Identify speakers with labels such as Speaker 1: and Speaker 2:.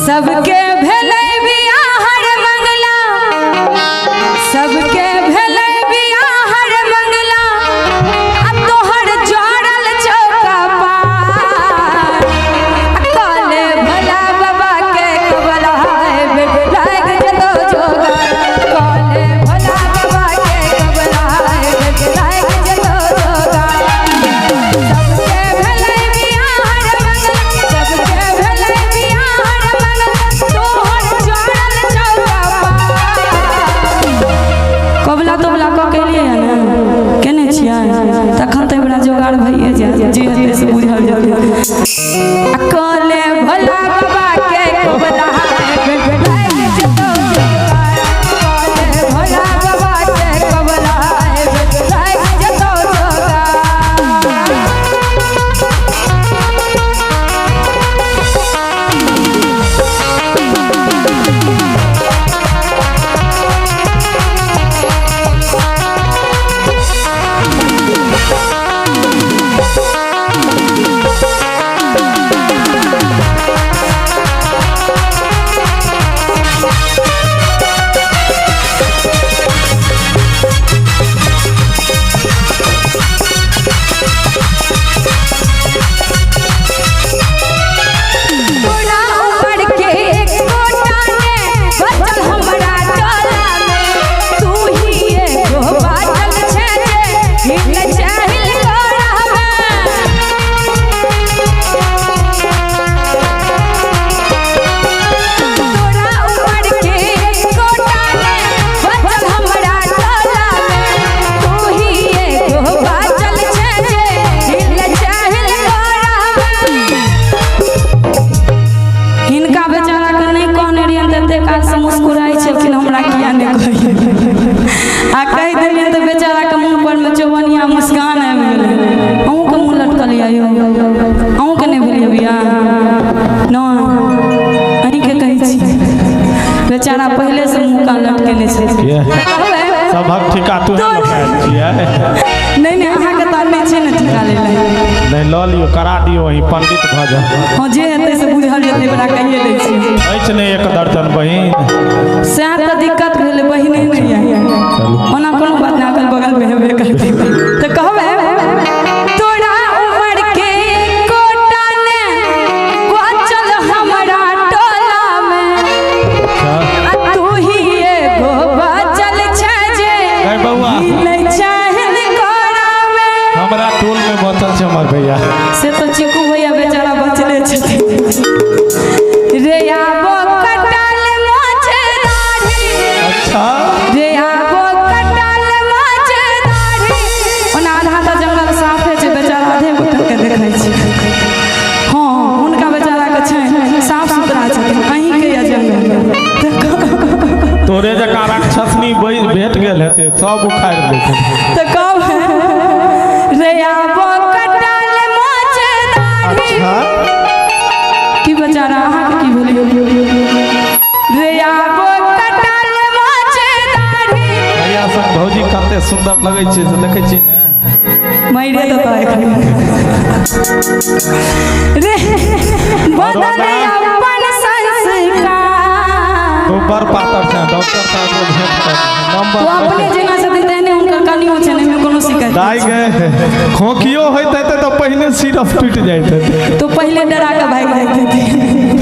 Speaker 1: सबके भेलै बियाह हर मंगला, सबके भेलै बियाह हर मंगला, आ तोहर जड़ल छौ कपार। आ कहले भोला बाबा के कबला लाग जेतौ जोगार। कहले भोला बाबा के कबला लाग जेतौ जोगार। सबके भेलै बियाह हर मंगला, सबके भेलै बियाह हर मंगला, तोहर जड़ल छौ कपार। कबला तबला कऽ के एलियै हँ ने, केने छियै? तखन तऽ एहिबेरा जोगाड़ भइए जायत, जे हेतै से बुझल जेतै। आ कहले भोला बाबा के कबला लाग जेतौ जोगार। कहले भोला बाबा के कबला लाग जेतौ जोगार। तोरा उमर के एकोटा ने बचल हमरा टोला में, तू ही एगो बाचल छै जे हिल चाहिल गोरामे। तोरा उमर के एकोटा ने बचल हमरा टोला में, तू ही एगो बाचल छै जे हिल चाहिल गोरामे। हिनका बेचारा के नहि कहने रहियनि तऽ एते कालसँ मुस्कुराइ छलखिन, हमरा किया नहि कहियै। आ कहि देलियनि तऽ बेचाराके मुँह पर मे चौबनिया मुस्कान आबि गेलै। अहूँके मुँह लटकल यऽ यौ? अहूँके नहि भेल यऽ बियाह? नहि, अहीँके कहै छी। बेचारा पहिलेसँ मुँह कान लटकेने छथिन।
Speaker 2: किया?
Speaker 1: कहबै
Speaker 2: सभक ठीका तू लऽ छियै?
Speaker 1: नहि नहि, अहाँके तऽ नहि छै ने ठीका लै लए।
Speaker 2: नहि, लऽ लियौ, करा दियौ, अहीं पंडित भऽ जाउ।
Speaker 1: हँ, जे हेतै से बुझल जेतै, बड़ा कहिए दै छी।
Speaker 2: अछि नहि एक दर्जन बहिन?
Speaker 1: सएह तऽ दिक्कत भेलै, बहिने नहि यऽ।
Speaker 2: चलू।
Speaker 1: ओना कोनो बात नहि, अगल बगलमे हेबे करतै। तऽ कहबै, तोरा उमर के कोटा ने बचल हमरा टोला में, आ तू ही एगो बचल छै जे
Speaker 2: गै बौआ।
Speaker 1: हिलै चाहल कोरा में।
Speaker 2: हमरा टोल में बचल छै हमर भैया।
Speaker 1: से तऽ चिकू भैया बेचारा बचले छथिन। रे आबो कटल मोछ दाढ़ी, रे आबो कटल मोछ दाढ़ी। ओना आधा तऽ जंगल साफे छै, बेचारा आधे गोटाके देखै छै। हँ, हुनका बेचाराके छै, साफ सुथरा छथिन। अहीँके यऽ जंगल।
Speaker 2: तोरे जकाँ राक्षसनी भेट गेल हेतै, सब उखाड़ि लेतै।
Speaker 1: तऽ कहबै, रे आबो कटल मोछ दाढ़ी। की बेचारा, अहाँके की भेल? रे आबो कटल मोछ दाढ़ी।
Speaker 2: भैया संग भौजी कते सुन्दर लगै छै से देखै छी ने?
Speaker 1: मारिए देतऽ एखन। रे बदल अपन संस्कार।
Speaker 2: तू बड़ पातर छै, डॉक्टर साहब से भेंट कर नंबर।
Speaker 1: तो अपने जेना छथिन तेहने हुनकर कनियो छनि, एहिमे कोनो शिकायत
Speaker 2: दाइ
Speaker 1: नहि।
Speaker 2: गे, खोखियो होइत हेतै तऽ पहिने सिरफ टूटि जाइत हेतै।
Speaker 1: तो पहिले डरा कऽ भागि जाइत हेथिन।